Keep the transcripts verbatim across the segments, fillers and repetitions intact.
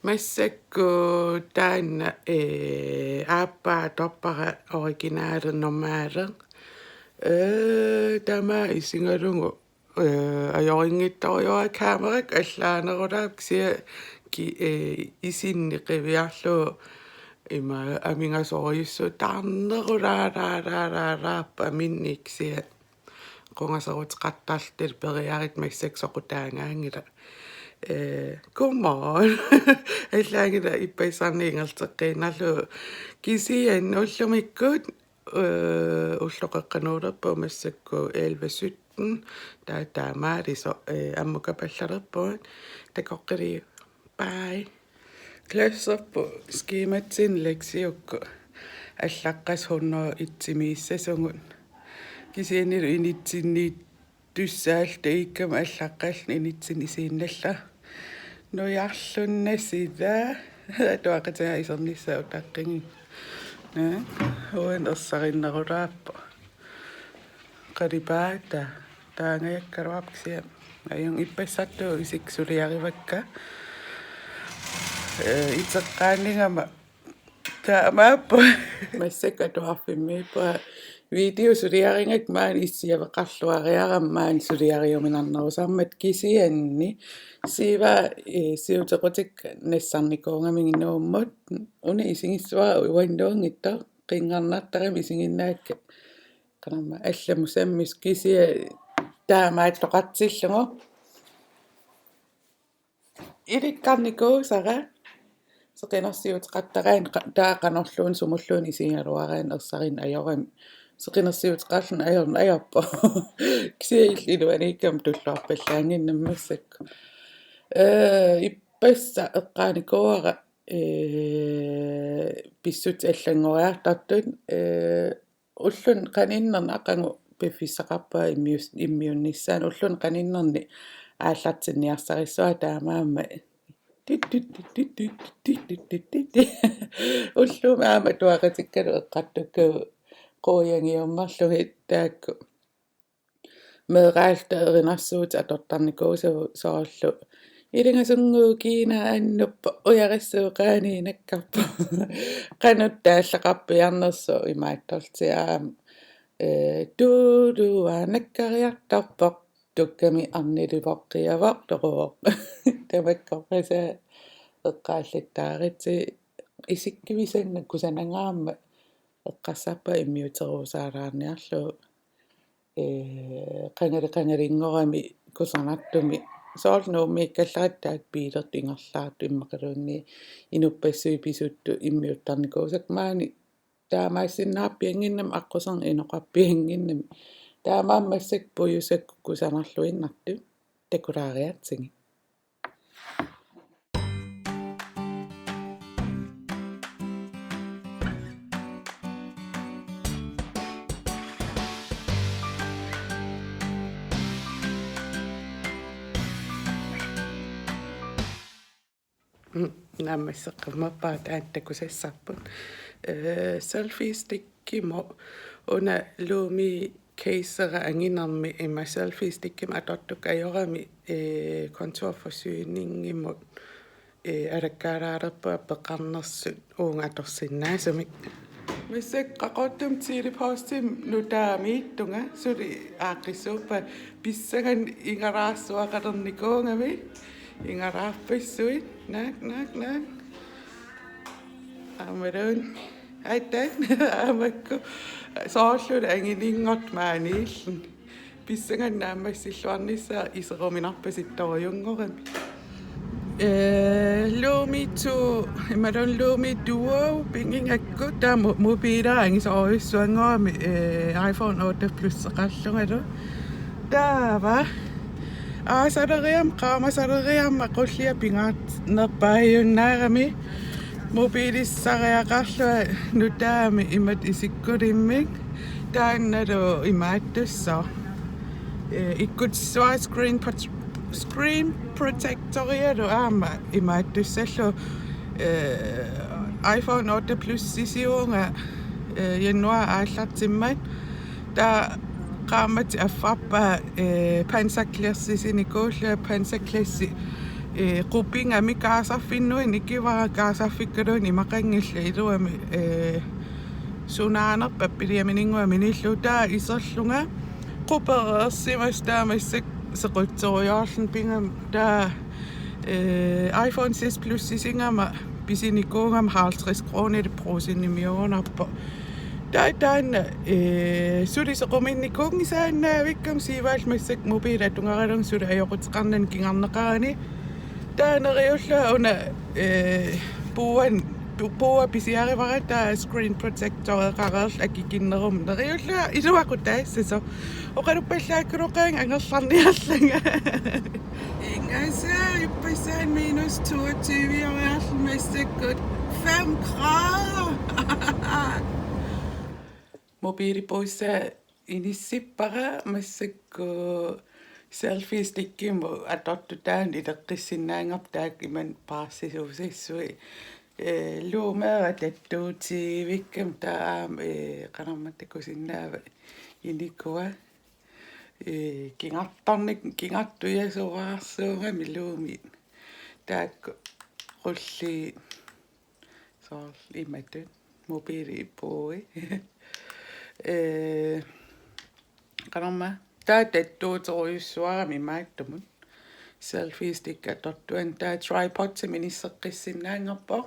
Massakkut taanna, ee, aappaa atorpara originali normali. Ee, tamaat isigalugu, ee, ajorinngitsorujuara, kamerakkut allaanerulaarpoq kisianni ki-, ee, isinni qiviarlugu ima amigasorujussuuvoq, taarnerulaarlaarlaarpoq aminnit kisianni qungaseruteqartarluta periarit massakkut soqutaangaanngilaq. Ee, come on. Allaanngilaq ippassarnik ingerlateqqiinnarlugu. Kisianni ullumikkut, ee, ulloqeqqanoolerpoq massakkut elleve sytten. Taava taamaalisoq, ee, ammukapallerpugut. Takoqqiliuk. Bye. Klasserput skematsinnut leksiukkut allaqqasoq hundrede og et-imiissasugut. Kisiannili initsinniittussaalluta iikkamut allaqqalluni initsinni isiinnallara. Nujarlunnaasiit. Atuaqatiga isernissaa utaqqigit. Naa, uani ersarinnerulaarpoq. Qalipaataa. Taangajakkaluarpoq kisianni. Ajunngilaq, ippassartut isikka suliarivakka. Ee, iteqqaanigama taamaappoq. Massakkut atuarfimmiippunga video suliarigakku maani issiaveqarluariarama maani suliariuminarnerusarmata kisianni. Siiva, ee, siutequtikka nassarnikuugamigit Nuummut. Una isigissavara uannut ingerlaannartarami isiginnaakka. Qanormaa allamut sammisut kisianni taamaattoqartillugu. Ilikkarnikuusara seqinersiuteqartaraanni qa-, taava qanorluunniit sumulluunniit isigigaluaraanni ersarinneq ajorami. Seqinersiuteqarluni ajorneq ajorpoq. Kisianni illit iluaniikkama tulluarpallaannginnami massakkut. Ee, ippassaq eqqaanikuuara, ee, pissutsit allanngoriartartut, ee, ulluni qaninnerni aqagu piffissaqarpunga immius-, immiunnissaanut, ulluni qaninnerni aallartinniarsarissavara taamaammat. Ullut aamma atuaqatikkalu eqqartukkagut quiangiummerlugit taakku. Meeraalluta erinarsuutit atortarnikuusagut soorlu: Ilingasunnguup kiinaa annuppoq, ujarassuup qaanii nakkarpoq. Qanoq taallaqarpiarnersoq imaattorlutik aamma. Ee, tuulua nakkariartorpoq, tukkami arnilivoq qiavoq toquvoq. Tamakkorpassuit eqqaallattaaritsi, isikkivisannut kusanangaarmat eqqarsarpunga immiuteruusaalaarniarlugu. Ee, qangali qangalinngorami kusanartumik. Soorlu Nuummiikkallaratta taakku biilertut ingerlaartut immaqaluunniit inuppassuit pisuttut immiuttarnikuusakka maani taamaassinnaarpiannginnami aqquserneq inoqarpiannginnami. Taamaammat massakkut pujusakkut kusanarluinnartut takulaariartigit. Mm, naammasseqqammerpara taanna takusassarput. Ee, selfie stickimut una Lumi casera anginermi ima selfie stickimik atortukka ajorami, ee, kontorforsyningimut, ee, alakkaalaalerpunga peqarnersut uunga atorsinnaasumik. Massakkut Qaqortumi Tele-Postimi nutaamiittunga suli aaqqissuuppa pissanganaq ingalaarsuaqalernikuugami. Ingalaarpassuit. Naak, naak, naak. Aammaluunniit. Aatsaat. Aamakku. Soorlu angininngortut maaniilluni. Pissanganaq naammassilluarnissaa iseruminarpasittorujunngorami. Ee, Lumi to, imaluunniit Lumi Duo, pigigakku taava mo-, mobiileq angisoorujussuanngorami, ee, iPhone otte Plus-eqarlungalu. Taava aasaleriarmat, qaamasaleriarmat qullia pingaarnerpaajunnaarami mobiilissariaqarlunga nutaamik imatut isikkulimmik. Taannalu imaattussooq. Ee, ikkutissavara screen prot-, screen protectorialu aamma imaattussallugu, ee, iPhone otte Plus-isivunga, ee, januar aallartimmat. Taava qaammatit affarpaat, ee, panserglassisinikuullunga, panserglassi Ee, qupingami kaasarfinnuinnaq ikivara, kaasarfikkaluunniit imaqanngillat iluamik, ee, sunaanerpat piliamininnguamik inillugu. Taava iserlunga qupereersimasoq taava massakkut sequtsorujoorluni pigami. Taava, ee, iPhone seks Plus-isigama pisinikuugama halvtreds koruunilik Brugsenimiugunarpoq. Taava taanna, ee, suli sequminnikuunngisaannaavikkami, siivaat massakkut mobiilit atugaraluunga suli ajoquteqarnani kingarneqarani. Taava neriullunga una, ee, puuan-, pu-, puua pisiarivara, taava screen protectoreqareerlunga akikinnerummat. Neriullunga iluaqutaassasoq. Oqaluppallaakkaluaqaanga angerlarniarlanga. Ingasaa ippassaani minus toogtyve-iarluni massakkut fem grader. Mobiilipuussaa inissippara massakkut selfie stickimut atortutaanik ileqqissinnaanngorpoq, taakku imannak paarsisuusassuit. Ee, luumeera tattuutivikkami taava aamma, ee, qanormaa takusinnaavat inikua. Ee, kingartornik-, kingartujasuarsuugami luumit. Taakku qulliit soorlu imatut mobiili puui. Ee, qanormaa, taava tattuuterujussuarami imaattumut. Selfie stick atortuani, taava tripodimik inisseqqissinnaanngorpoq.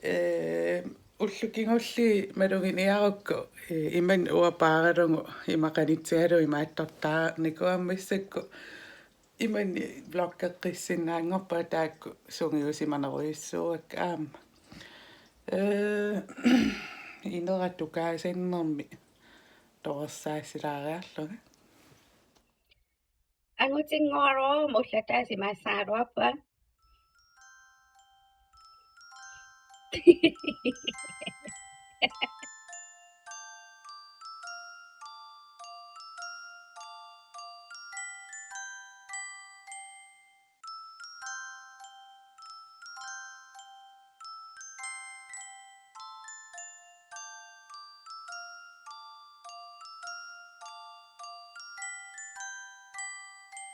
Ee, ullut kingulliit maluginiarukku, ee, imannak uanga paaralugu ima qanitsigalugu imaattortaarnikuugama massakkut. Imannak vloggeqqissinnaanngorpunga, taakku sungiusimanerujussuuakka aamma. Ee, inera tukaasannermi torersaassilaariarlunga. Angutinnguaruummut ullataasimaassaagaluarpunga.